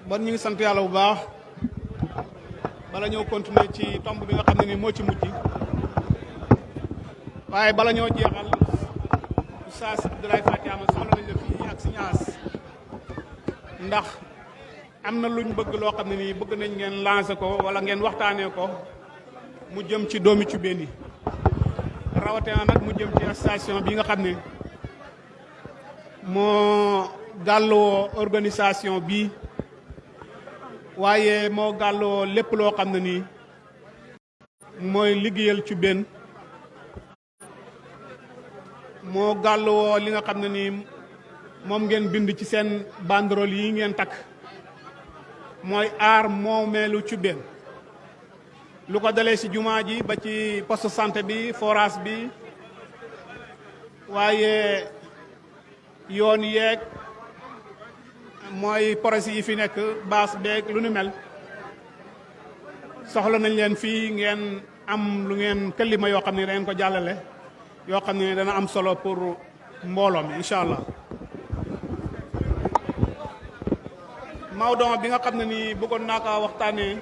bon ñu ngi sant yàlla bu baax bala ñoo continuer ci tomb bi nga xam ne ni moo ci mujj waaye bala ñoo jeexal Oustaz Abdoulaye Fatiama soxla nañ la fii ak Signaas ndax am na luñ bëgg loo xam ne nii bëgg nañ ngeen lancer ko wala ngeen waxtaanee ko mu jëm ci doomi Cubeen yi rawatina nag mu jëm ci association bi nga xam ne moo gàlloo organisation bi waaye moo gàlloo lépp loo xam ne nii mooy liggéeyal Cubeen moo gàlloo li nga xam ne nii moom ngeen bind ci seen banderole yi ngeen takk mooy aar moomeelu Cubeen lu ko dalee ci jumaa ji ba ci poste santé bi forage bi waaye yoon yeeg mooy projet yi fi nekk baas beeg lu nu mel soxla nañ leen fii ngeen am lu ngeen kalima yoo xam ne dangeen ko jàllale yoo xam ne dana am solo pour mbooloo mi incha allah. Maodo bi nga xam ne nii bëggoon naa ko waxtaanee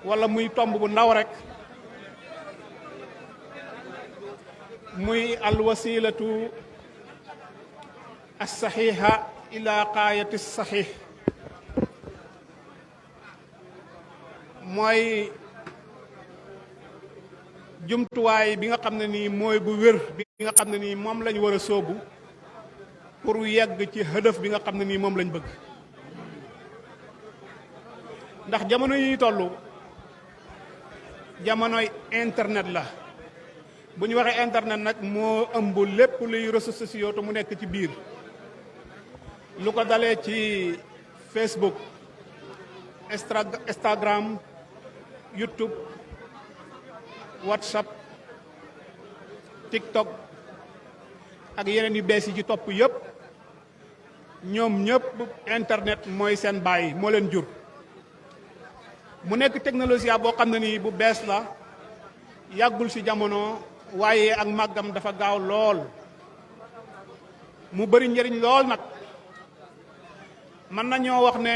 wala muy tomb bu ndaw rek muy alwasilatu as-saxiixa ila qaayati saxiix mooy jumtuwaay bi nga xam ne nii mooy bu wér bi nga xam ne nii moom lañ war a sóobu pour yegg ci hëdëf bi nga xam ne nii moom lañ bëgg ndax jamono yi toll jamonoy internet la bu ñu waxee internet nag moo ëmb lépp luy réseaux sociaux te mu nekk ci biir lu ko dalee ci Facebook Instagram YouTube WhatsApp TikTok ak yeneen yu bees yi ci topp yëpp ñoom ñëpp internet mooy seen baay moo leen jur mu nekk technologie boo xam ne nii bu bees la yàggul ci jamono waaye ak màggam dafa gaaw lool mu bari njëriñ lool nag mën nañoo wax ne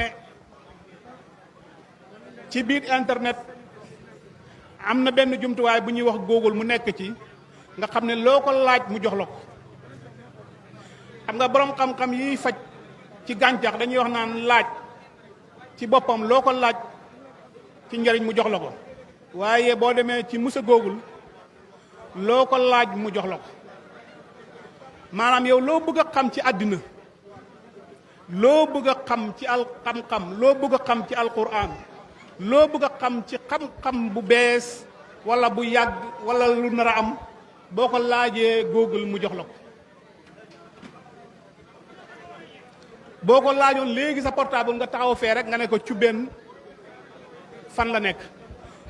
ci biir internet am na benn jumtuwaay bu ñuy wax Google mu nekk ci nga xam ne loo ko laaj mu jox la ko xam nga boroom xam-xam yiy faj ci gàncax dañuy wax naan laaj ci boppam loo ko laaj ci njëriñ mu jox la ko waaye boo demee ci Musa Google loo ko laaj mu jox la ko maanaam yow loo bëgg a xam ci àddina loo bëgg a xam ci xam-xam loo bëgg a xam ci alquran loo bëgg a xam ci xam-xam bu bees wala bu yàgg wala lu nar a am boo ko laajee Google mu jox la ko boo ko laajoon léegi sa portable nga taxaw fee rek nga ne ko Cubeen fan la nekk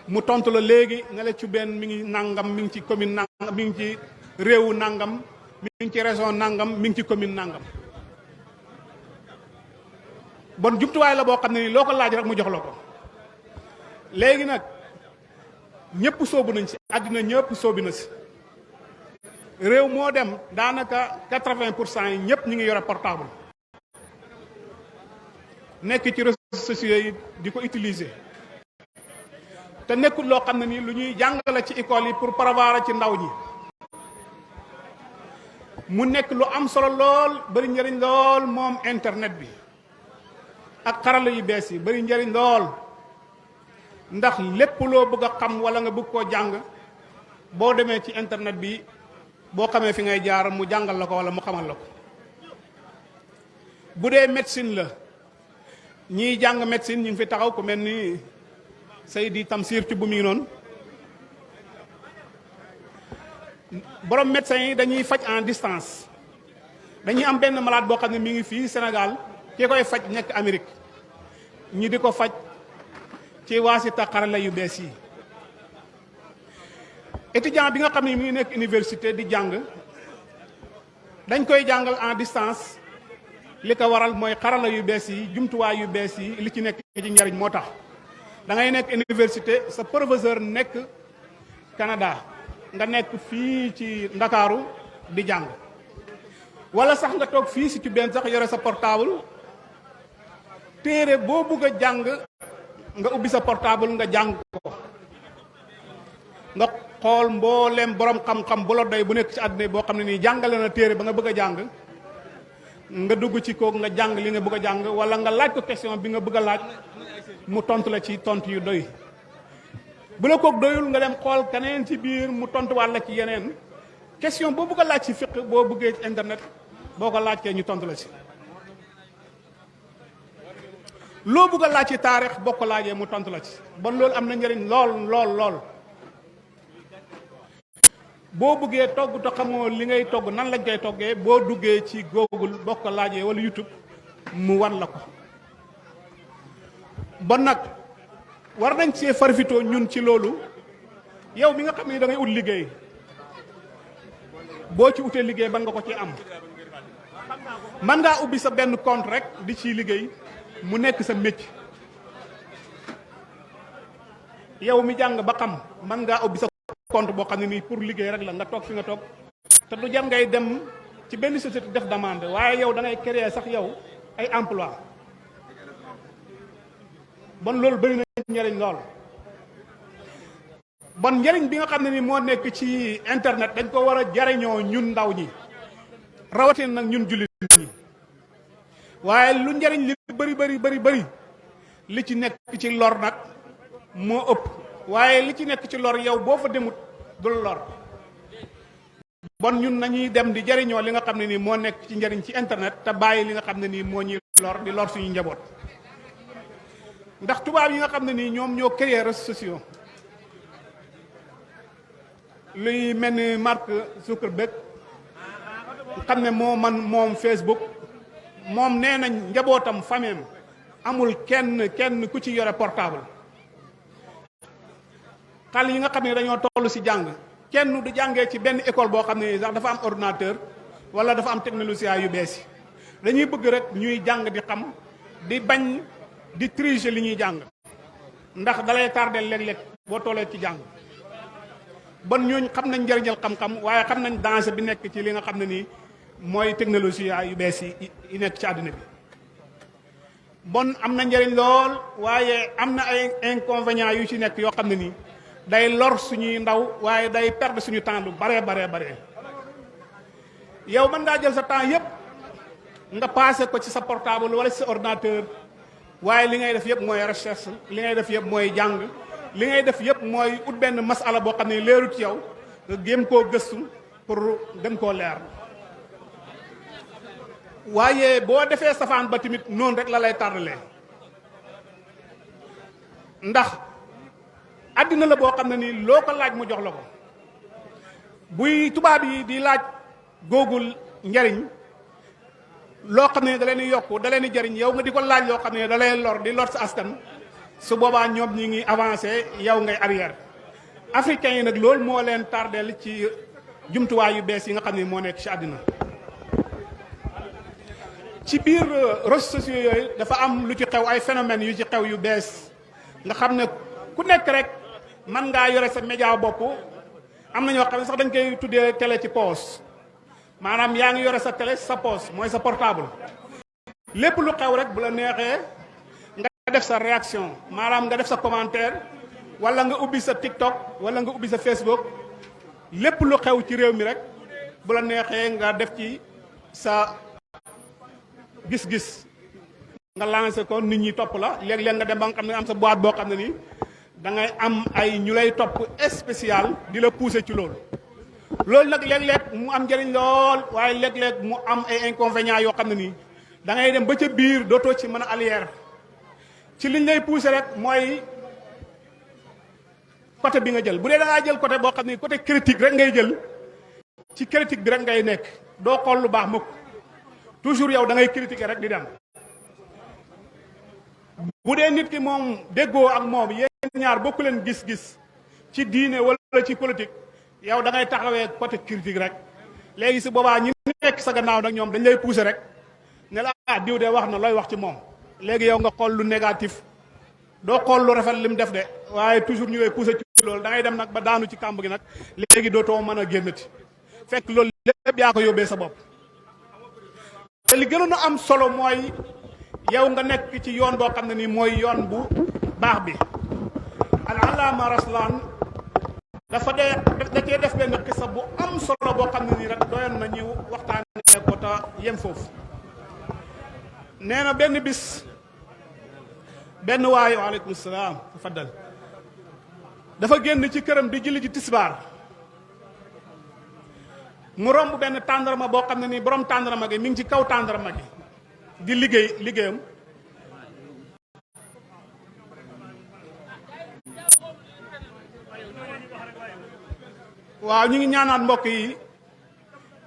mu tontu la léegi nga ne Cubeen mi ngi nangam mi ngi ci commune nangam mi ngi ci réewu nangam mi ngi ci région nangam mi ngi ci commune nangam bon jumtuwaay la boo xam ne nii loo ko laaj rek mu jox la ko léegi nag ñëpp soobu nañ ci àddina ñëpp soobi na si réew moo dem daanaka 80% yi ñëpp ñu ngi yore portable nekk ci réseaux sociaux yi di ko utiliser te nekkul loo xam ne nii lu ñuy jàngale ci école yi pour préparer ci ndaw ñi mu nekk lu am solo lool bari njëriñ lool moom internet bi ak xarala yu bees yi bari njëriñ lool ndax lépp loo bëgg a xam wala nga bëgg koo jàng boo demee ci internet bi boo xamee fi ngay jaar mu jàngal la ko wala mu xamal la ko bu dee médecine la ñiy jàng médecine ñu ngi fi taxaw ku mel ni Seydi Tamsir ci bu mi ngi noonu borom médecin yi dañuy faj en distance dañuy am benn malade boo xam ne mi ngi fii Sénégal ki koy faj nekk Amérique ñi di ko faj ci waasita xarala yu bees yi étudiant bi nga xam ne mi ngi nekk université di jàng dañ koy jàngal en distance li ko waral mooy xarala yu bees yi jumtuwaay yu bees yi li ci nekk ci njariñ moo tax da ngay nekk université sa professeur nekk Canada nga nekk fii ci Ndakaaru di jàng wala sax nga toog fii si ci benn sax yore sa portable téere boo bugg a jàng nga ubbi sa portable nga jàng ko nga xool mbooleem borom xam-xam bu la doy bu nekk ci àdduna boo xam ne nii jàngale na téere ba nga bëgg a jàng nga dugg ci kooku nga jàng li nga bëgg a jàng wala nga laaj ko question bi nga bëgg a laaj mu tontu la ci tontu yu doy bu la kook doyul nga dem xool keneen ci biir mu tontu wàlla ci yeneen question boo bëgg a laaj ci fiq boo bëggee ci internet boo ko laaj kee ñu tontu la ci loo bëgg a laaj ci taarix boo ko laajee mu tontu la ci bon loolu am na njëriñ lool boo bëggee togg te xamoo li ngay togg nan lañ koy toggee boo duggee ci Google boo ko laajee wala YouTube mu wan la ko bon nag war nañ see farfitoo ñun ci loolu yow mi nga xam ne da ngay ut liggéey boo ci utee liggéey ban nga ko ci am man ngaa ubbi sa benn compte rek di ciy liggéey mu nekk sa métier yow mi jàng ba xam man ngaa ubbi sa compte boo xam ne nii pour liggéey rek la nga toog fi nga toog te du jar ngay dem ci benn société def demande waaye yow da ngay créer sax yow ay emploi bon loolu bëri na njëriñ lool bon njëriñ bi nga xam ne ni moo nekk ci internet dañ ko war a jariñoo ñun ndaw ñi rawatina nag ñun jullit ñi waaye lu njëriñ li bëri li ci nekk ci lor nag moo ëpp waaye li ci nekk ci lor yow boo fa demut du lor bon ñun nañuy dem di jariñoo li nga xam ne nii moo nekk ci njëriñ ci internet te bàyyi li nga xam ne nii moo ñuy lor di lor suñu njaboot ndax tubaab yi nga xam ne nii ñoom ñoo créé réseaux sociaux luy mel ni Mark Zuckerberg xam ne moom Facebook moom nee nañ njabootam fameem amul kenn ku ci yore portable xale yi nga xam ne dañoo toll ci jàng kenn du jàngee ci benn école boo xam ne sax dafa am ordinateur wala dafa am technologie yu bees yi dañuy bëgg rek ñuy jàng di xam di bañ di tricher li ñuy jàng ndax dalay tardel léeg-léeg boo tollee ci jàng bon ñooñ xam nañ njëriñal xam-xam waaye xam nañ danger bi nekk ci li nga xam ne nii mooy technologie yu bees yi nekk ci àddina bi bon am na njëriñ lool waaye am na ay inconvénients yu ci nekk yoo xam ne nii day lor suñuy ndaw waaye day perdre suñu temps lu bare yow mën ngaa jël sa temps yépp nga passé ko ci sa portable wala ci sa ordinateur waaye li ngay def yëpp mooy recherche li ngay def yëpp mooy jàng li ngay def yëpp mooy ut benn masala boo xam ne leerut ci yow nga gém koo gëstu pour gën koo leer waaye boo defee safaan ba tamit noonu rek la lay tardalee ndax àddina la boo xam ne nii loo ko laaj mu jox la ko buy tubaab yi di laaj Google njariñ loo xam ne da leen di yokku da leen di jariñ yow nga di ko laaj loo xam ne da lay lor di lor sa askan su boobaa ñoom ñi ngi avancé yow ngay arrière africains yi nag loolu moo leen tardeel ci jumtuwaay yu bees yi nga xam ne moo nekk ci àddina ci biir réseaux sociaux yooyu dafa am lu ci xew ay phénomènes yu ci xew yu bees nga xam ne ku nekk rek man ngaa yore sa média bopp am na ñoo xam ne sax dañ koy tuddee télé ci poos maanaam yaa ngi yore sa télé sa poos mooy sa portable lépp lu xew rek bu la neexee nga def sa réaction maanaam nga def sa commentaire wala nga ubbi sa TikTok wala nga ubbi sa Facebook lépp lu xew ci réew mi rek bu la neexee nga def ci sa gis-gis nga lancé ko nit ñi topp la léeg-léeg nga dem ba nga xam ne am sa boîte boo xam ne nii da ngay am ay ñu lay topp spécial di la pousser ci loolu nag léeg-léeg mu am njëriñ lool waaye léeg-léeg mu am ay inconvénients yoo xam ne nii da ngay dem ba ca biir dootoo ci mën a allier ci liñ lay pousser rek mooy côté bi nga jël bu dee da ngaa jël côté boo xam ne côté critique rek ngay jël ci critique bi rek ngay nekk doo xool lu baax mukk toujours yow da ngay critiquer rek di dem bu dee nit ki moom déggoo ak moom yéen ñaar bokku leen gis-gis ci diine wala ci politique yow da ngay taxawee côté critique rek léegi si boobaa ñi nekk sa gannaaw nag ñoom dañ lay pousser rek ne la diw de wax na looy wax ci moom léegi yow nga xool lu négatif doo xool lu rafet lim def de waaye toujours ñu lay pousser ci loolu da ngay dem nag ba daanu ci kàmb gi nag léegi dootoo mën a génnati fekk loolu lépp yaa ko yóbbee sa bopp te li gënoon a am solo mooy yow nga nekk ci yoon boo xam ne nii mooy yoon bu baax bi. al allaama Raslan dafa da cee def benn xisa bu am solo boo xam ne nii rek doyoon na ñu waxtaanee ko te yem foofu. nee na benn bis benn waayu aleykum salaam faddal dafa génn ci këram di julli ci tisbaar mu romb benn tàndarma boo xam ne nii borom tàndarma gi mi ngi ci kaw tàndarma gi di liggéeyam waaw ñu ngi ñaanaat mbokk yi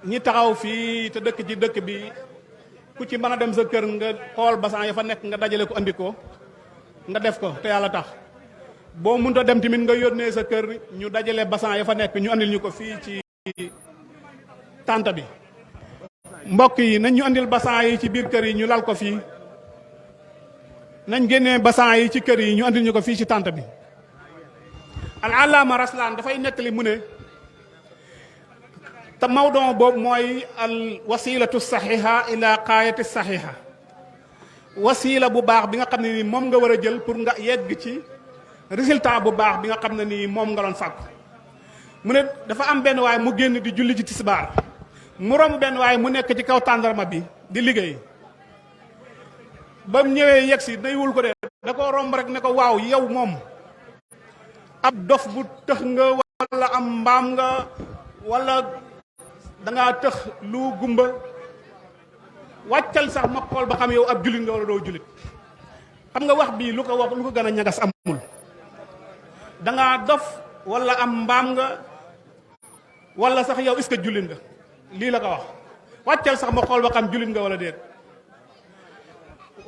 ñi taxaw fii te dëkk ci dëkk bi ku ci mën a dem sa kër nga xool basan ya fa nekk nga dajale ko andi ko nga def ko te yàlla tax boo mënta dem tamit nga yónnee sa kër ñu dajale basan ya fa nekk ñu andil ñu ko fii ci tànt bi. mbokk yi nañ ñu andil basan yi ci biir kër yi ñu lal ko fii nañ génnee basan yi ci kër yi ñu andil ñu ko fii ci tànt bi. al allaama Raslan dafay nettali mu ne te mawdon boobu mooy al wasilatu saxiha ila qaayati saxiha wasila bu baax bi nga xam ne nii moom nga war a jël pour nga yegg ci résultat bu baax bi nga xam ne nii moom nga doon fàkku. mu ne dafa am benn waay mu génn di julli ci tisbaar mu romb benn waay mu nekk ci kaw tàndarma bi di liggéey ba mu ñëwee yegg si naywul ko de da ko romb rek ne ko waaw yow moom ab dof bu tëx nga wala am mbaam nga wala dangaa tëx lu gumba wàccal sax ma xool ba xam yow ab jullit nga wala doo jullit. xam nga wax bii lu ko gën a ñagas amul. dangaa dof wala am mbaam nga wala sax yow est-ce que jullit nga lii la ko wax wàccal sax ma xool ba xam jullit nga wala déet.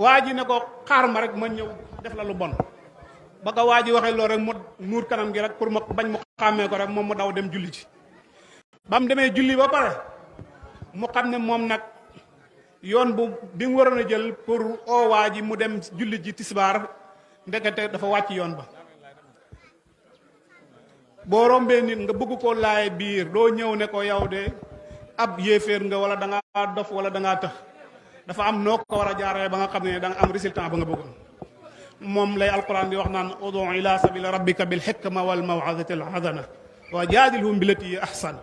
waa ji ne ko xaar ma rek ma ñëw def la lu bon ba ko waa ji waxee loolu rek mu muur kanam gi rek pour ma bañ mu xàmmee ko rek moom mu daw dem julli ci. ba mu demee julli ba pare mu xam ne moom nag yoon bi mu waroon a jël pour oo waa ji mu dem julli ji tisbaar ndekete dafa wàcc yoon ba. boo rombee nit nga bëgg koo laay biir doo ñëw ne ko yow de ab yéeféer nga wala da ngaa dof wala da ngaa tëx dafa am noo ko war a jaaree ba nga xam ne da nga am résultat ba nga bëggoon. moom lay alquran di wax naan udu ila sabila rabbika bil hikma wal maw'izati al hasana wa jaadilhum billati ahsan.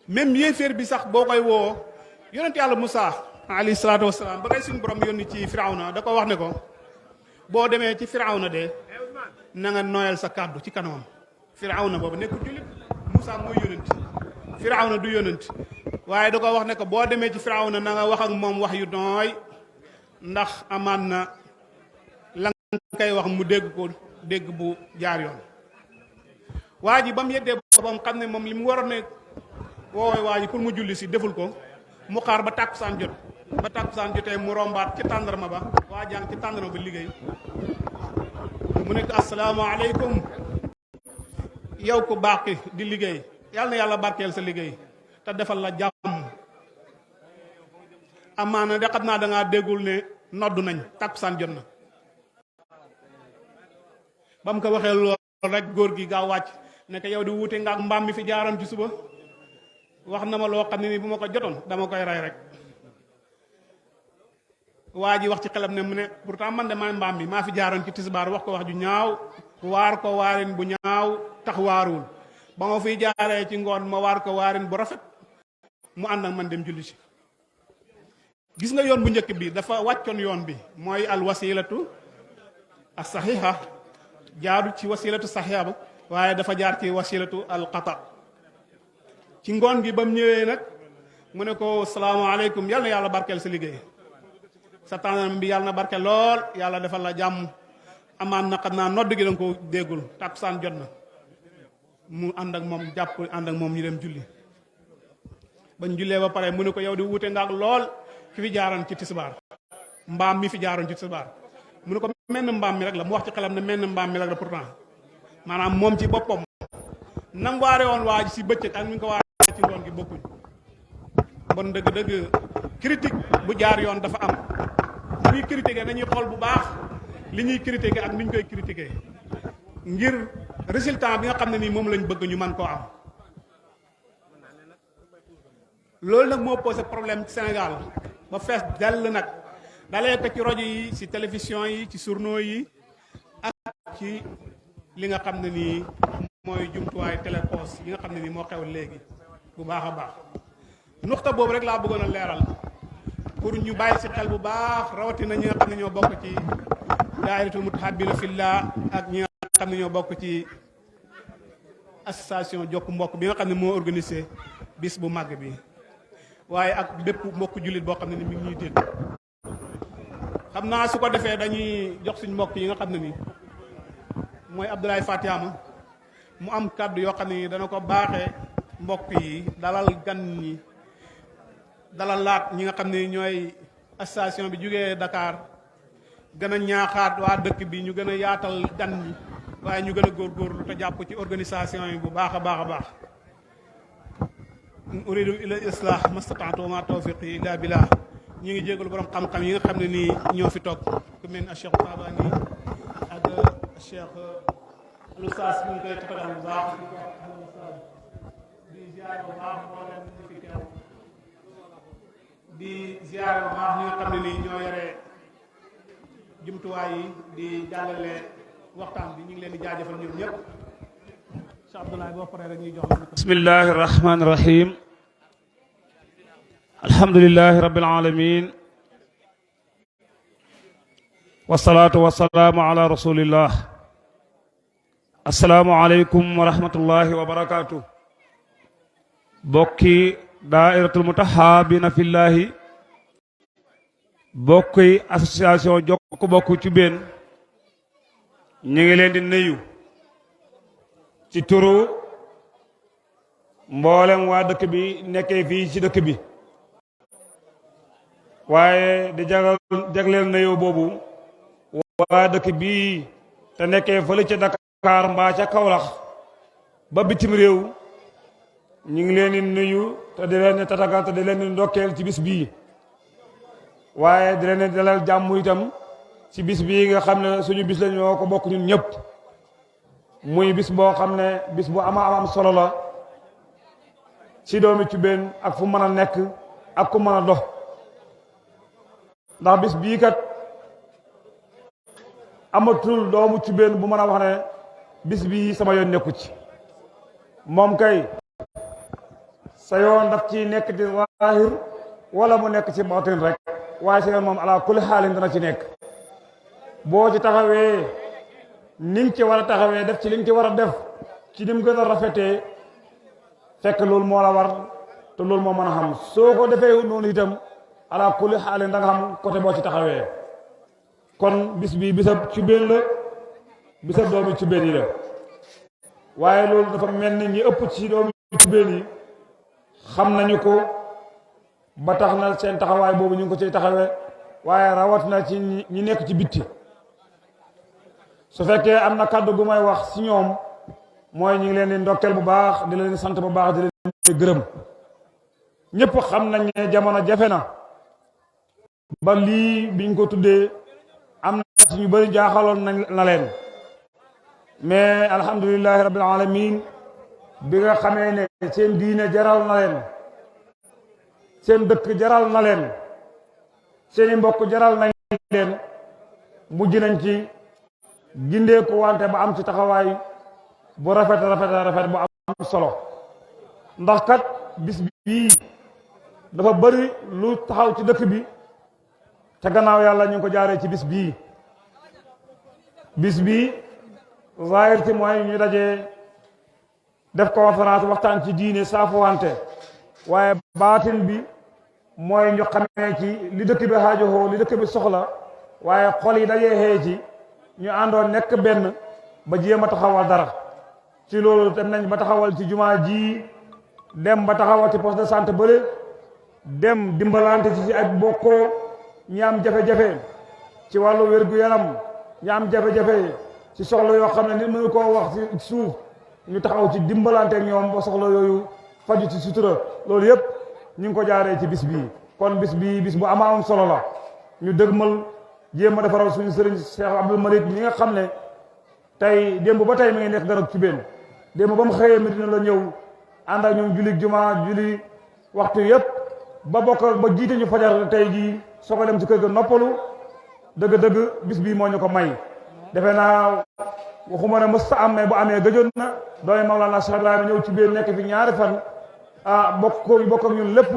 même yéeféer bi sax boo koy woo yonent yàlla Musaa alayhi salaatu wasalaam ba ngay suñu borom yónni ci Firawna da ko wax ne ko boo demee ci Firawna de na nga nooyal sa kàddu ci kanamam. Firawna boobu nekkul jullit Musaa mooy yónent Firawna du yónent waaye da ko wax ne ko boo demee ci Firawna na nga wax ak moom wax yu nooy ndax amaan na la nga koy wax mu dégg ko dégg bu jaar yoon. waa ji ba mu yeddee boppam xam ne moom li mu waroon ne woowee waa ji pour mu julli si deful ko mu xaar ba tàkkusaan jot ba tàkkusaan jotee mu rombaat ci tàndarma ba waa jàng ci tàndarma ba liggéey mu nekk asalaamaaleykum yow ku baax ki di liggéey yàlla na yàlla barkeel sa liggéey te defal la jàmm. amaana de xam naa dangaa déggul ne noddu nañ tàkkusaan jot na. ba mu ko waxee loolu rek góor gi gaaw wàcc ne ko yow di wuute nga ak mbaam mi fi jaaroon ci suba wax na ma loo xam ne ni bu ma ko jotoon dama koy rey rek. waa ji wax ci xelam ne mu ne pourtant man de maay mbaam mi maa fi jaaroon ci tisbaar wax ko wax ju ñaaw waar ko waarin bu ñaaw tax waaruwul ba ma fiy jaaree ci ngoon ma waar ko waarin bu rafet mu ànd ak man dem julli ci. gis nga yoon bu njëkk bi dafa wàccoon yoon bi mooy al wasilatu as saxiha jaaru ci wasilatu saxiha ba waaye dafa jaar ci wasilatu al qata. ci ngoon gi ba mu ñëwee nag mu ne ko salaamaaleykum yal na yàlla barkeel sa liggéey sa tànn bi yàlla na barke lool yàlla defal la jàmm. amaan na xam naa nodd gi danga ko déggul takkusaan jot na mu ànd ak moom jàpp ànd ak moom ñu dem julli. bañ jullee ba pare mu ne ko yow di wuute nga ak lool ki fi jaaroon ci tisbaar mbaam mi fi jaaroon ci tisbaar mu ne ko menn mbaam mi rek la mu wax ci xelam ne menn mbaam mi rek la pourtant maanaam moom ci boppam nam waare woon waa ji si bëccëg ak ni ñu ko waaree ci ngoon gi bokkuñ. bon dëgg-dëgg critique bu jaar yoon dafa am bu ñuy critiquer nañuy xool bu baax li ñuy critiquer ak ni ñu koy critiquer ngir résultat bi nga xam ne nii moom lañ bëgg ñu mën koo am. loolu nag moo posé problème ci Sénégal ba fees dell nag dalee ko ci rajo yi ci télévision yi ci journaux yi ak ci li nga xam ne nii mooy jumtuwaay téléposte yi nga xam ne nii moo xew léegi bu baax a baax nuxta boobu rek laa bëggoon a leeral pour ñu bàyyi ci xel bu baax rawatina ñi nga xam ne ñoo bokk ci daayiratul mutahabbina fillah ak ñi nga xam ne ñoo bokk ci association jokk mbokk bi nga xam ne moo organisé bis bu màgg bi waaye ak bépp mbokk jullit boo xam ne ni mi ngi ñuy dégg xam naa su ko defee dañuy jox suñ mbokk yi nga xam ne ni mooy Abdoulaye Fatiama mu am kàddu yoo xam ne ni dana ko baaxee mbokk yi dalal gan ñi dalal laat ñi nga xam ne ñooy association bi jógee Dakar gën a ñaaxaat waa dëkk bi ñu gën a yaatal gan ñi waaye ñu gën a góorgóorlu te jàpp ci organisation yi bu baax a baax a baax in uridu ila islah mastata'tu wa ma tawfiqi illa billah ñu ngi jégalu borom xam-xam yi nga xam ne nii ñoo fi toog ku mel ni Cheikh Tabani ak Cheikh Oustaz ñu ngi koy tatagal bu baax di ziar bu baax mboolem ñi fi teew di ziar bu baax ñi nga xam ne nii ñoo yore jumtuwaay yi di jàllale waxtaan bi ñu ngi leen di jaajëfal ñoom ñëpp Cheikh Abdoulaye boo paree rek ñuy jox bismillahi rahmani rahim alhamdulillahi rabbil alamin wasalaatu wasalaamu ala rasulillah assalaamu aleykum wa rahmatullahi wa barakatuh bokki daairatul mutahaabina fillahi bokki association jokk bokk ci benn ñu ngi leen di nuyu ci turu mboolem waa dëkk bi nekkee fii ci dëkk bi waaye di jagleel nuyu boobu waa dëkk bii te nekkee fële ca Dakar mbaa ca Kaolack ba bitim réew ñu ngi leen di nuyu te di leen tatagal te di leen di ndokkeel ci bis bii waaye di leen dalal jàmm itam ci bis bii nga xam ne suñu bis la ñoo ko bokk ñun ñëpp muy bis boo xam ne bis bu am solo la ci doomi Cubéen ak fu mën a nekk ak ku mën a dox ndax bis bii kat amatul doomu Cubéen bu mën a wax ne bis bii sama yoon nekku ci moom kay sa yoon daf ci nekk ci zaahir wala mu nekk ci baatin rek waaye sa yoon moom ala kulli xaalin dana ci nekk boo ci taxawee ni nga ci war a taxawee def ci li nga ci war a def ci ni mu gën a rafetee fekk loolu moo la war te loolu moo mën a xam soo ko defee noonu itam ala kulli xaalin da nga xam côté boo ci taxawee kon bis bi bisab Cubéen la bisab doomi Cubéen yi la waaye loolu dafa mel ni ñi ëpp ci doomi Cubéen yi xam nañu ko ba tax na seen taxawaay boobu ñu ngi ko ciy taxawee waaye rawat na ci ñi nekk ci bitti su fekkee am na kàddu gu may wax si ñoom mooy ñu ngi leen di ndokkeel bu baax di leen di sant bu baax di leen di gërëm ñëpp xam nañ ne jamono jafe na ba lii biñ ko tuddee am na ci ñu bëri jaaxaloon na leen mais alhamdulillahi rabbil alamin bi nga xamee ne seen diine jaral na leen seen dëkk jaral na leen seeni mbokk jaral nañ leen mujj nañ ci gindeeku wante ba am ci taxawaay bu rafet bu am solo ndax kat bis bii dafa bëri lu taxaw ci dëkk bi te gannaaw yàlla ñu ngi ko jaaree ci bis bii zahir ci mooy ñu dajee def conférence waxtaan ci diine saafu wante waaye baatin bi mooy ñu xamee ci li dëkk bi xaajowoo li dëkk bi soxla waaye xol yi dajee xëy ci ñu àndoon nekk benn ba jéem a taxawal dara ci loolu dem nañ ba taxawal ci jumaa ji dem ba taxawal ci poste de santé bële dem dimbalante ci ak bokkoo ñi am jafe-jafe ci wàllu wér-gu-yaram ñi am jafe-jafe ci soxla yoo xam ne nit mënu koo wax ci suuf ñu taxaw ci dimbalante ak ñoom ba soxla yooyu faju ci sutura loolu yëpp ñu ngi ko jaaree ci bis bii kon bis bii bis bu am solo la ñu dëgmal jéem a defaral suñu sëriñ Cheikh Abdul Malik ñi nga xam ne tey démb ba tey mi ngi nekk gën a Cubéen démb ba mu xëyee Medina la ñëw ànd ak ñoom julli jumaa julli waxtu yëpp ba bokk ba jiite ñu fajar tey jii soo ko dem ci kër ga noppalu dëgg-dëgg bis bii moo ñu ko may defe naa waxuma ne mës ta am mais bu amee gëjoon na dooy Mawlana Cheikh Ibrahima ñëw ci biir nekk fi ñaari fan bokk ak ñun lépp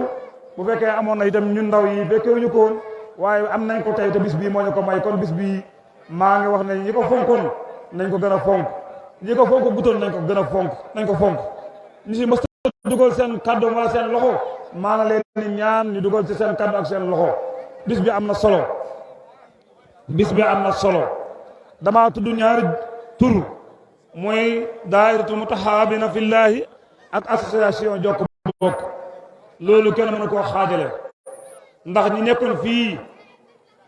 bu fekkee amoon na itam ñun ndaw yi fekkewuñu ko woon waaye am nañ ko tey te bis bii moo ñu ko may kon bis bii maa ngi wax ne ñi ko fonkoon nañ ko gën a fonk ñi ko fonk gutoon nañ ko gën a fonk nañ ko fonk ñi si mës ta dugal seen kaddu wala seen loxo maa ngi leen ni ñaan ñu dugal ci seen kaddu ak seen loxo bis bi am na solo bis bi am na solo damaa tudd ñaari tur mooy daayiratul mutahabina fillahi ak association jokk bokk loolu kenn mënu koo xaajale ndax ñi nekkoon fii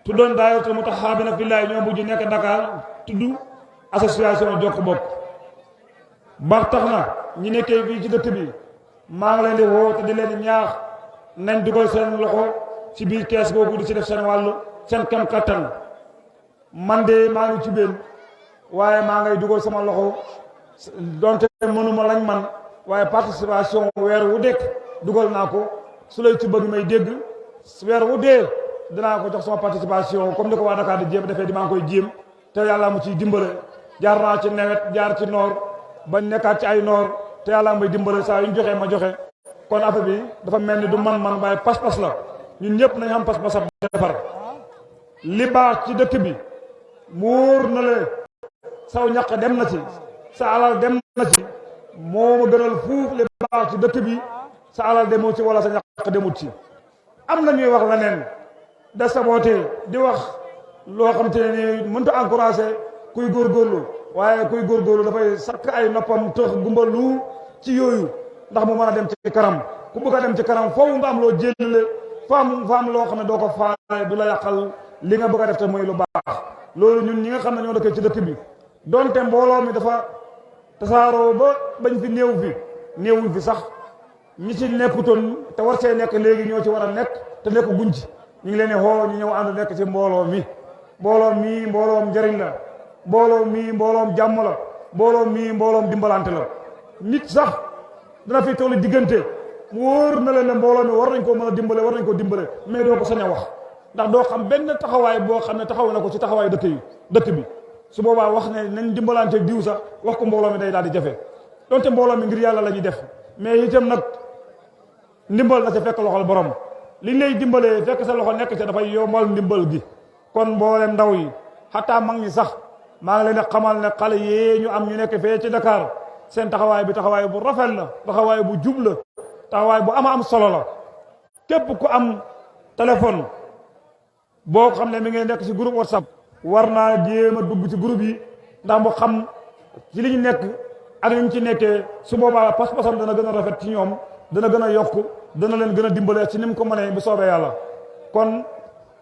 tuddoon daayiratul mutahabina fillahi ñoo mujj nekk Dakar tudd association jokk bokk ba tax na ñi nekkee fii ci dëkk bi maa ngi leen di woo te di leen di ñaax nañ dugal seen loxo ci biir kees googu di ci def seen wàllu seen kam kattan man de maa ngi ci benn waaye maa ngay dugal sama loxo donte mënuma lañ man waaye participation weer wu dekk dugal naa ko su lay ci bëgg may dégg weer wu dee dinaa ko jox sama participation comme ni ko waa Dakar di jéem defee di maa ngi koy jéem te yàlla mu ciy dimbale jaar naa ci nawet jaar ci noor bañ nekkaat ci ay noor te yàlla may dimbale saa yu ñu joxee ma joxe kon affaire bi dafa mel ni du man waaye pas-pas la ñun ñëpp nañ xam pas-pas ab defar li baax ci dëkk bi muur na le saw ñaq dem na ci sa alal dem na ci moo ma gënal fuuf li baax ci dëkk bi sa alal demoo ci wala sa ñaq demut ci am na ñuy wax leneen da saboté di wax loo xam te ne ni mënta encouragé kuy góorgóorlu waaye kuy góorgóorlu dafay sakk ay noppam tëx gumbalu ci yooyu ndax mu mën a dem ci kanam ku bëgg a dem ci kanam foofu nga am loo jëlle fa am loo xam ne doo ko faale du la yàqal li nga bëgg a def te muy lu baax loolu ñun ñi nga xam ne ñoo dëkkee ci dëkk bi donte mbooloo mi dafa tasaaroo ba bañ fi néewuñ fi sax ñi ci nekkutoon te war see nekk léegi ñoo ci war a nekk te nekk guñ ci ñu ngi leen di xoo ñu ñëw ànd nekk ci mbooloo mi mbooloom njëriñ la mbooloom jàmm la mbooloom dimbalante la nit sax dana fi tollu diggante mu wóor na leen ne mbooloo mi war nañ koo mën a dimbale war nañ koo dimbale mais doo ko sañ a wax ndax doo xam benn taxawaay boo xam ne taxaw na ko ci taxawaay dëkk bi su boobaa wax ne nañ dimbalante diw sax wax ko mbooloo mi day daal di jafe donte mbooloo mi ngir yàlla la ñuy def mais itam nag ndimbal na ca fekk loxol borom liñ lay dimbalee fekk sa loxo nekk ca dafay yombal ndimbal gi kon mboolem ndaw yi xataa mag ñi sax maa ngi leen di xamal ne xale yee ñu am ñu nekk fee ci Dakar seen taxawaay bi taxawaay bu rafet la taxawaay bu jub la taxawaay bu am solo la képp ku am téléphone boo xam ne mi ngi nekk ci groupe WhatsApp war naa jéem a dugg ci groupe yi ndax mu xam ci li ñu nekk ak li ñu ci nekkee su boobaa pas-pasam dana gën a rafet ci ñoom dana gën a yokk dana leen gën a dimbale ci ni mu ko mënee bu soobee yàlla kon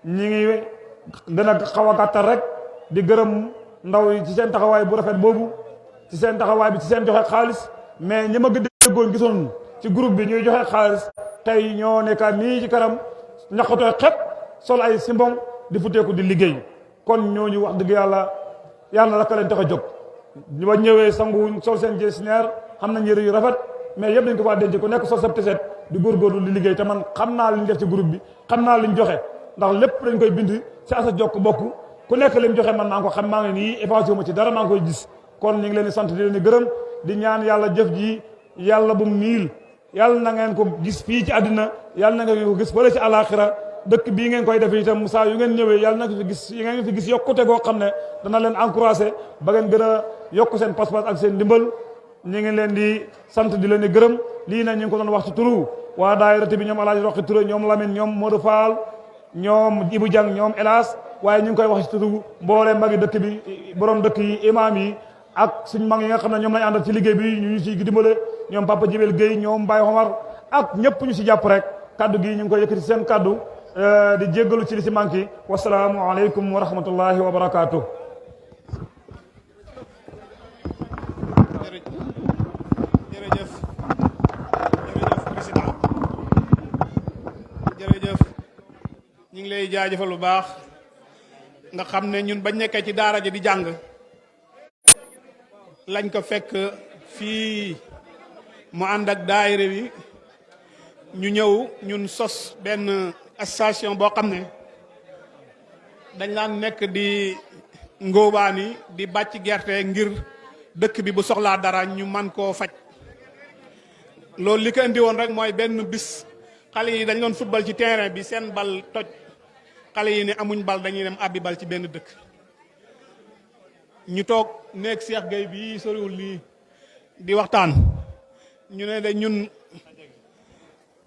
ñi ngi gën a xaw a gàttal rek di gërëm ndaw yi ci seen taxawaay bu rafet boobu ci seen taxawaay bi ci seen joxe xaalis mais ñi ma déggoon gisoon ci groupe bi ñuy joxe xaalis tey ñoo nekkaat nii ci kanam ñaqatooy xepp sol ay simbong di futeeku di liggéey kon ñooñu wax dëgg yàlla la ka leen tax a jóg ñu ba ñëwee sanguwuñ sol seen jesineer xam nañ yëre yu rafet mais yëpp dañ ko faa denc ku nekk sol sa tiset di góorgóorlu di liggéey te man xam naa li ñu def ci groupe bi xam naa li ñu joxe ndax lépp dañ koy bind ci asa jokk bokk ku nekk li mu joxe man maa ngi ko xam maa ngi nii effacé ma ci dara maa ngi koy gis kon ñu ngi leen di sant di leen di gërëm di ñaan yàlla jëf ji yàlla bu mu niil yàlla na ngeen ko gis fii ci àddina yàlla na ngeen ko gis fële ci alaxira dëkk bii ngeen koy def itam saa yu ngeen ñëwee yàlla na fi gis ngeen fi gis yokkute goo xam ne dana leen encouragé ba ngeen gën a yokk seen pas-pas ak seen ndimbal ñu ngi leen di sant di leen di gërëm lii nag ñu ngi ko doon wax ci turu waa daayirati bi ñoom Alaaji Roqi Touré ñoom Lamine ñoom Modou Fall ñoom Ibou Diang ñoom Elas waaye ñu ngi koy wax ci turu mboole magi dëkk bi borom dëkk yi imam yi ak suñ mag yi nga xam ne ñoom lañ àndal ci liggéey bi ñu ci dimbale ñoom Papa Jibel Guèye ñoom Baye Omar ak ñëpp ñu si jàpp rek kaddu gi ñu ngi koy yëkkati seen kaddu di jéggalu ci li si manqué wasalaamu aleykum wa rahmatullahi wa barakaatu. jërëjëf président jërëjëf ñu ngi lay jaajëfal bu baax nga xam ne ñun bañ nekkee ci daara ji di jàng lañ ko fekk fii mu ànd ak daayira bi ñu ñëw ñun sos benn association boo xam ne dañ laan nekk di ngóobaani di bàcc gerte ngir dëkk bi bu soxlaa dara ñu man koo faj. loolu li ko indi woon rek mooy benn bis xale yi dañ doon football ci terrain bi seen bal toj xale yi ne amuñ bal dañuy dem abbi bal ci benn dëkk ñu toog nekk Cheikh Gueye bii soriwul lii di waxtaan ñu ne de ñun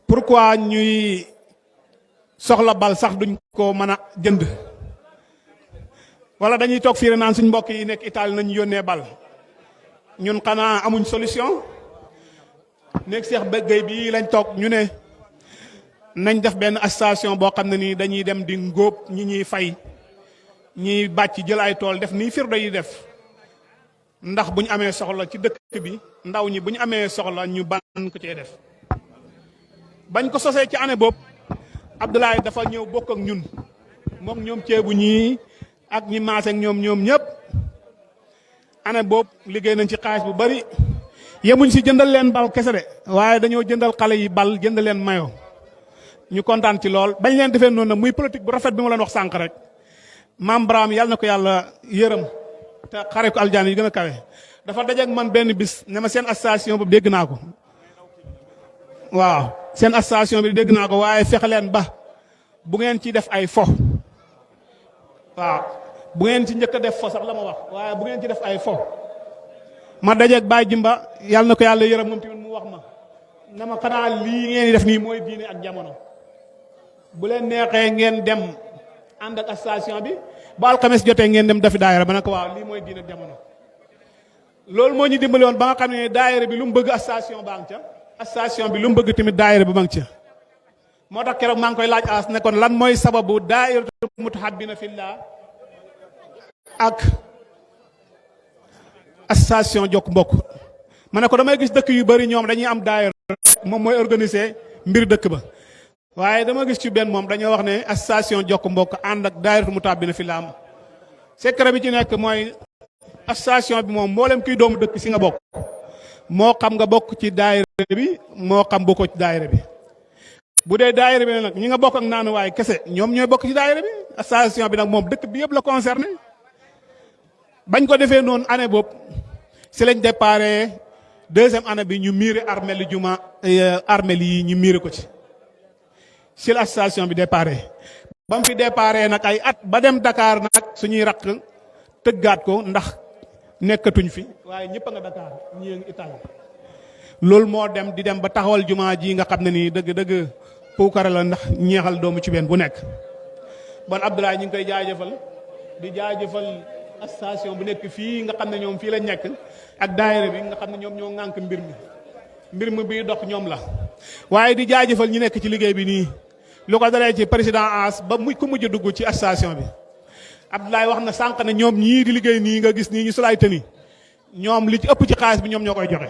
pourquoi ñuy soxla bal sax duñ ko mën a jënd wala dañuy toog fii naan suñ mbokk yi nekk Italie nañu yónnee bal ñun xanaa amuñ solution nekk Cheikh Gueye bii lañ toog ñu ne nañ def benn association boo xam ne nii dañuy dem di ngóob ñi ñuy fay ñiy bàcc jël ay tool def nii firdo yi def ndax bu ñu amee soxla ci dëkk bi ndaw ñi bu ñu amee soxla ñu ban ko cee def. bañ ko sosee ci année boobu Abdoulaye dafa ñëw bokk ak ñun moom ñoom ceebu ñii ak ñi maase ak ñoom ñëpp année boobu liggéey nañ ci xaalis bu bari yemuñ si jëndal leen bal kese de waaye dañoo jëndal xale yi bal jënd leen mayo ñu kontaan ci lool bañ leen defee noonu nag muy politique bu rafet bi ma leen wax sànq rek maam Braham yàlla na ko yàlla yërëm te xare ko aljaan yi gën a kawe dafa dajeeg man benn bis ne ma seen association boobu dégg naa ko waaw seen association bi dégg naa ko waaye fexe leen ba bu ngeen ci def ay fo waaw bu ngeen ci njëkk a def fo sax la ma wax waaye bu ngeen ci def ay fo ma dajeeg Baye Jimba yàlla na ko yàlla yërëm moom tamit mu wax ma na ma xanaa lii ngeen di def nii mooy diine ak jamono bu leen neexee ngeen dem ànd ak association bi ba alxames jotee ngeen dem dafi daayira ba ne ko waaw lii mooy diine ak jamono loolu moo ñu dimbali woon ba nga xam ne daayira bi lu mu bëgg association baa ngi ca association bi lu mu bëgg tamit daayira bi ba ngi ca moo tax keroog maa ngi koy laaj as ne kon lan mooy sababu daayira mutahabbina fillah ak association jokk mbokk ma ne ko damay gis dëkk yu bari ñoom dañuy am daayira moom mooy organiser mbir dëkk ba waaye dama gis ci benn moom dañoo wax ne association jokk mbokk ànd ak daayira mutahabbina fillah am secret bi ci nekk mooy association bi moom mboolem kuy doomu dëkk si nga bokk moo xam nga bokk ci daayira bi moo xam bokkoo ci daayira bi bu dee daayira bi nag ñi nga bokk ak naanuwaay kese ñoom ñooy bokk ci daayira bi association bi nag moom dëkk bi yëpp la concerné bañ ko defee noonu année boobu si lañ déparé deuxième année bi ñu miire armel yi juma armel yi ñu miire ko ci la association bi déparé ba mu fi déparé nag ay at ba dem Dakar nag suñuy raq tëggaat ko ndax nekkatuñ fi waaye ñëpp a nga Dakar ñii a ngi Italie loolu moo dem di dem ba taxawal jumaa ji nga xam ne nii dëgg puukare la ndax ñeexal doomu ci benn bu nekk bon Abdoulaye ñu ngi koy jaajëfal di jaajëfal association bu nekk fii nga xam ne ñoom fii lañ nekk ak daayira bi nga xam ne ñoom ñoo ŋànk mbir mi bii dox ñoom la waaye di jaajëfal ñu nekk ci liggéey bi nii lu ko dalee ci président As ba muy ku mujj dugg ci association bi Abdoulaye wax na sànq ne ñoom ñii di liggéey nii nga gis nii ñu sulaay tëni ñoom li ci ëpp ci xaalis bi ñoom ñoo koy joxe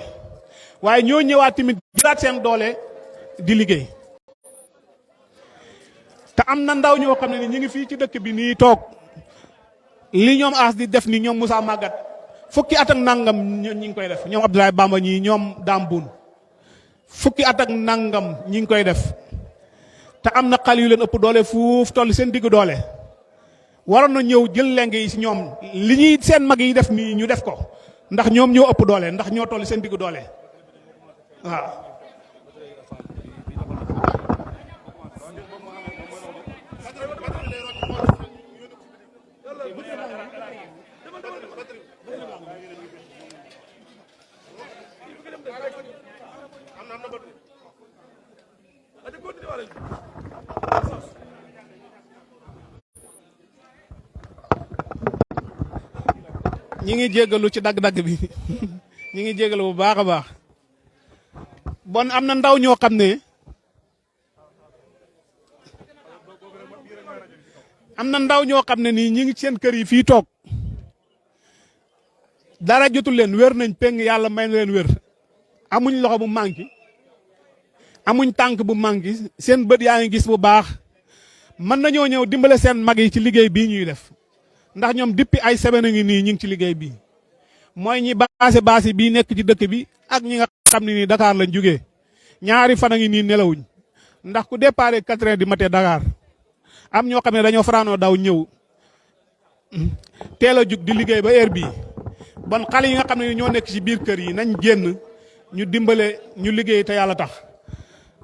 waaye ñoo ñëwaat tamit jëlaat seen doole di liggéey te am na ndaw ñoo xam ne ni ñu ngi fii ci dëkk bi nii toog li ñoom As di def nii ñoom Moussa Magat fukki at ak nangam ñi ngi koy def ñoom Abdoulaye Bamba ñii ñoom Dame Boune fukki at ak nangam ñi ngi koy def te am na xale yu leen ëpp doole fuuf toll seen diggu doole waroon na ñëw jël leng yi si ñoom li ñuy seen mag yi def nii ñu def ko ndax ñoom ñoo ëpp doole ndax ñoo toll seen diggu doole waaw. ñi ngi jégalu ci dagg-dagg bi ñi ngi jégalu bu baax a baax bon am na ndaw ñoo xam ne nii ñi ngi seen kër yi fii toog dara jotul leen wér nañ peng yàlla may na leen wér amuñ loxo bu manqué amuñ tànk bu manqué seen bët yaa ngi gis bu baax mën nañoo ñëw dimbale seen mag yi ci liggéey bii ñuy def ndax ñoom depuis ay semaine ngi nii ñu ngi ci liggéey bii mooy ñi baase bii nekk ci dëkk bi ak ñi nga xam ne nii Dakar lañ jógee ñaari fan a ngi nii nelawuñ ndax ku déparé 4 heures du matin Dakar am ñoo xam ne dañoo fanaanoo daw ñëw teel a jug di liggéey ba heure bii bon xale yi nga xam ne ñoo nekk ci biir kër yi nañ génn ñu dimbale ñu liggéey te yàlla tax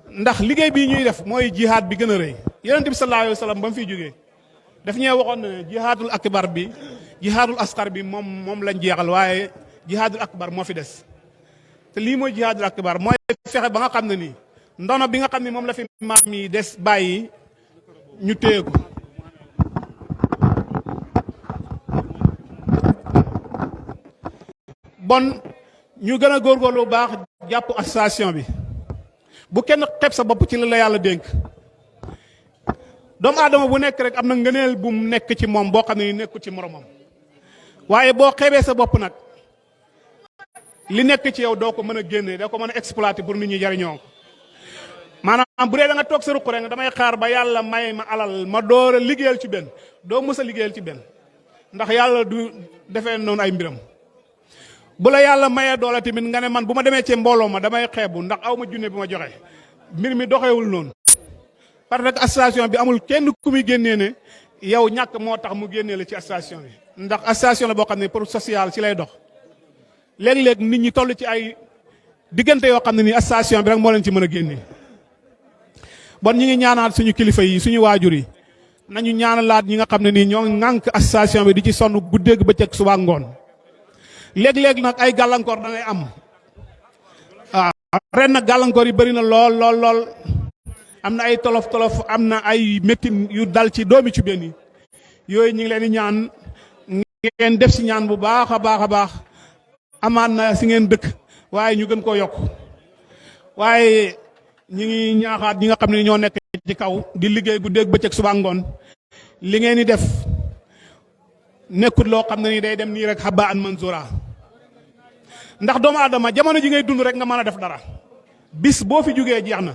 ndax liggéey bii ñuy def mooy jihaad bi gën a rëy yonent bi sallallahu alayhi wa sallam ba mu fiy jógee daf ñee waxoon ne jihaadul akbar bi jihaadul asqar bi moom lañ jeexal waaye jihaadul akbar moo fi des te lii mooy jihaadul akbar mooy fexe ba nga xam ne nii ndono bi nga xam ne moom la fi maam yi des bàyyi ñu téye ko bon ñu gën a góorgóorlu bu baax jàpp association bi bu kenn xeeb sa bopp ci li la yàlla dénk doomu aadama bu nekk rek am na ngëneel bu mu nekk ci moom boo xam ne nekku ci moromam waaye boo xeebee sa bopp nag li nekk ci yow doo ko mën a génne doo ko mën a exploiter pour nit ñi jariñoo ko maanaam bu dee da nga toog sa ruq rek damay xaar ba yàlla may ma alal ma door a liggéeyal ci benn doo mës a liggéeyal ci benn ndax yàlla du defee noonu ay mbiram bu la yàlla mayee doole tamit nga ne man bu ma demee ci mbooloo ma damay xeebu ndax aw ma junne bi ma joxe mbir mi doxewul noonu parce que association bi amul kenn ku muy génnee ne yow ñàkk moo tax mu génnee la ci association bi ndax association la boo xam ne pour social ci lay dox léeg-léeg nit ñi toll ci ay diggante yoo xam ne nii association bi rek moo leen ci mën a génnee bon ñi ngi ñaanaat suñu kilifa yi suñu waajur yi nañu ñaanalaat ñi nga xam ne nii ñoo ŋànk association bi di ci sonn guddeeg bëccëg suba ngoon léeg-léeg nag ay gàllankoor danay am waaw ren nag gàllankoor yi bëri na lool am na ay tolof am na ay méttin yu dal ci doomi ci benn yooyu ñu ngi leen di ñaan ngeen def si ñaan bu baax a baax amaat na si ngeen dëkk waaye ñu gën koo yokk waaye ñi ngi ñaaxaat ñi nga xam ne ñoo nekk ci kaw di liggéey guddeeg bëccëg suba ngoon li ngeen di def nekkut loo xam ne ni day dem nii rek xaba an manzura ndax doomu aadama jamono ji ngay dund rek nga mën a def dara bis boo fi jógee jeex na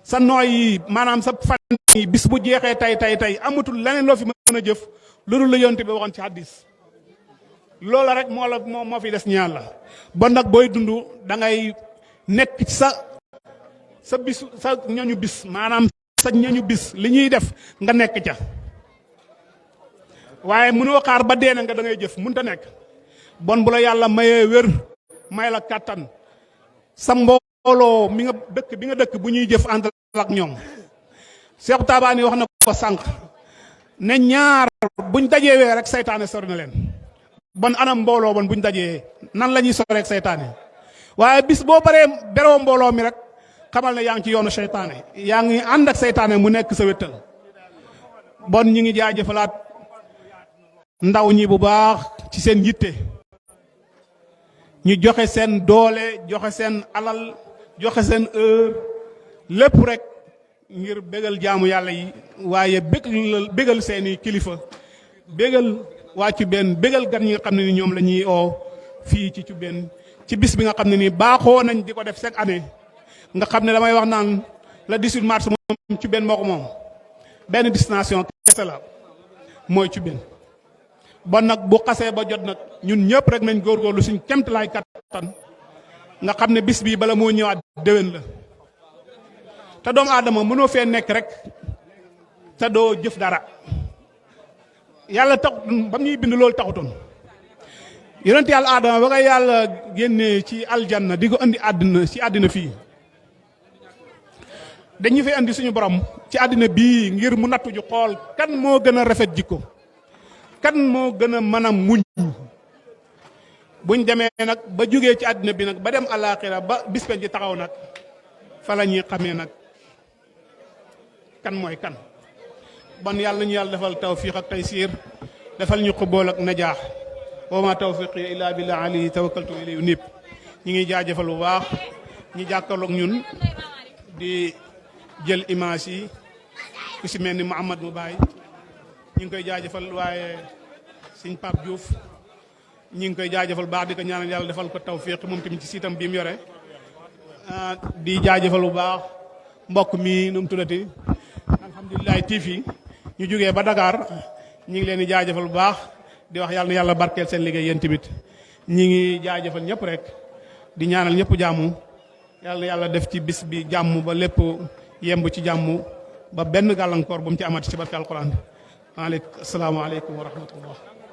sa nooy yi maanaam sa fan yi bis bu jeexee tey amatul leneen loo fi mën a jëf loolu la yonte bi waxoon ci hadis loola rek moo fi des ñaan la bon nag booy dund da ngay nekk ci sa bis sa ñoñu bis maanaam sa ñoñu bis li ñuy def nga nekk ca waaye mënoo xaar ba dee na nga da ngay jëf mënta nekk bon bu la yàlla mayee wér may la kàttan sa mbooloo mi nga dëkk bi nga dëkk bu ñuy jëf ànd ak ñoom Cheikh Tabaani wax na ko sànq ne ñaar buñ dajeewee rek saytaane sori na leen bon anam mbooloo bon buñ dajee nan la ñuy sori rek saytaane waaye bis boo baree beroo mbooloo mi rek xamal ne yaa ngi ci yoonu saytaane yaa ngi ànd ak saytaane mu nekk sa wéttal bon ñi ngi jaajëfalaat ndaw ñi bu baax ci seen yitte ñu joxe seen doole joxe seen alal joxe seen heure lépp rek ngir bégal jaamu yàlla yi waaye bégal seeni kilifa bégal waa Cubeen bégal gan ñi nga xam ne ni ñoom la ñuy oo fii ci Cubeen ci bis bi nga xam ne nii baaxoo nañ di ko def chaque année nga xam ne damay wax naan le 18 mars moom Cubeen moo ko moom benn destination kese la mooy Cubeen bon nag bu xasee ba jot nag ñun ñëpp rek nañ góorgóorlu suñ kemtalaay kattan nga xam ne bis bii bala moo ñëwaat déwén la te doomu aadama mënoo fee nekk rek te doo jëf dara yàlla tax ba ñuy bind loolu taxutoon yonent yàlla aadama ba nga yàlla génnee ci aljanna di ko andi àddina ci àddina fii dañu fay andi suñu borom ci àddina bii ngir mu nattu ju xool kan moo gën a rafet jikko kan moo gën a mën a muñ buñ demee nag ba jógee ci àddina bi nag ba dem àllaaxira ba bis penc ci taxaw nag fa la ñuy xamee nag kan mooy kan bon yàlla ñu yàlla defal tawfiq ak taysiir defal ñu xubóol ak najaax wa ma tawfiqi illa billah alayhi tawakkaltu ilayhi unib ñi ngi jaajëfal bu baax ñi jàkkaarloog ñun di jël image yi ku si mel ni Mouhamad mu baay ñi ngi koy jaajëfal waaye Sëñ Pape Diouf ñi ngi koy jaajëfal baax di ko ñaanal yàlla defal ko tawfiq moom tamit ci siitam bi mu yore di jaajëfal bu baax mbokk mi nu mu tuddati alhamdulilah TV ñu jógee ba Dakar ñi ngi leen di jaajëfal bu baax di wax yàlla na yàlla barkeel seen liggéey yéen tamit ñi ngi jaajëfal ñëpp rek di ñaanal ñëpp jàmm yàlla na yàlla def ci bis bi jàmm ba lépp yemb ci jàmm ba benn gàllankoor bu mu ci amati ci barke alquran. asalaamaaleykum wa rahmatullah.